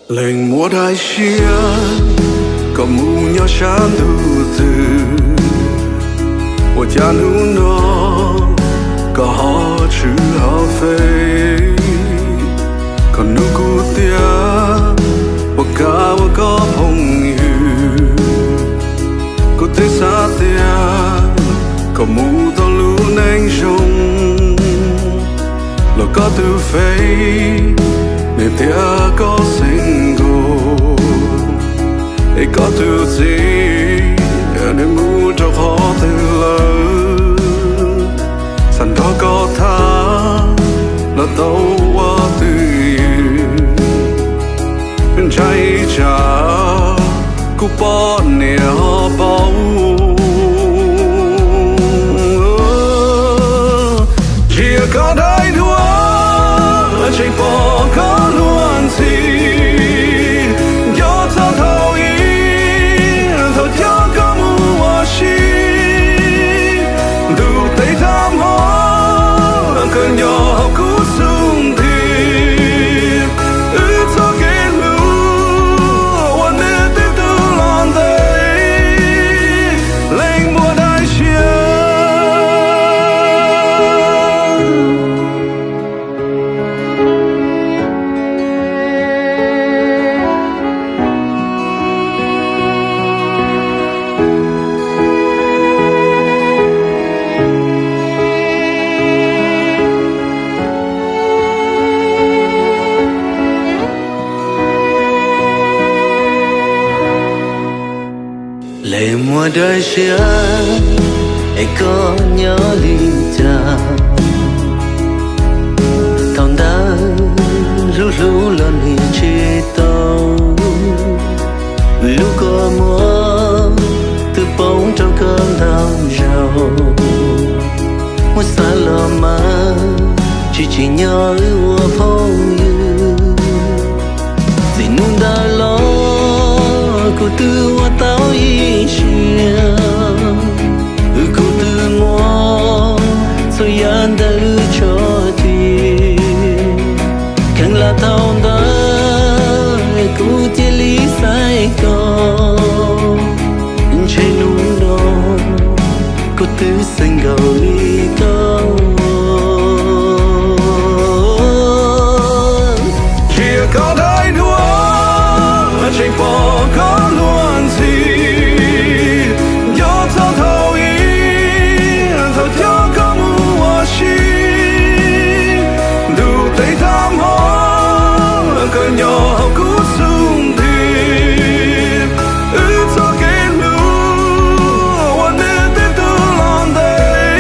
Leej muaj daim siab koj mus nyob sab ntuj twg, ua cas hnub no koj ho tshwm ho fej? Koj nug kuv tias puas kam ua koj phooj ywg, kuv twb xav tias koj mus tau lub neej zoo, los koj twb fej, nws tias koj single, es koj tus txiv nws mus rau qhov twg lawm? Xav nrog koj tham los tau ua twj ywm, ntshai tsam kuv poj niam ho paub. Ntsia koj daim duab tseem pom koj luag ntxhi, nco txog thaum ub thaum coj koj mus ua si. Ntuj teb thab hmo koj nyob hauv kuv xub ntiag, wb txoj kev hlub ua nws twb tu los ntev, leej muaj daim siab. Leej muaj daim siab es koj nyob li cas? Thaum ntawd hlub hlub los nim tsis tau, lub kua muag twb poob rau koj ntau zaus. Muab xav los mas tsis tsim nyog wb ua phooj ywg. Txij hnub ntawd los kuv twb ua tau ib siab, wb kuj twb muaj txhua yam ntawm wb tso tseg. Kheev lam thaum ntawd kuv cia li xaiv koj, ntshe hnub no kuv twb xeeb nkaus li koj. Ntsia koj daim duab tseem pom koj luag ntxhi, nco txog thaum ub thaum coj koj mus ua si. Ntuj teb thab hmo koj nyob hauv kuv xub ntiag, wb txoj kev hlub ua nws twb tu los ntev.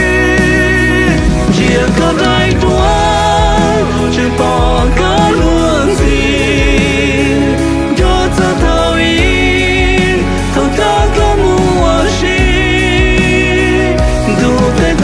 Ntsia koj daim duab tseem pom koj luag ntxhi, nco txog thaum ub thaum coj koj mus ua si. Ntuj teb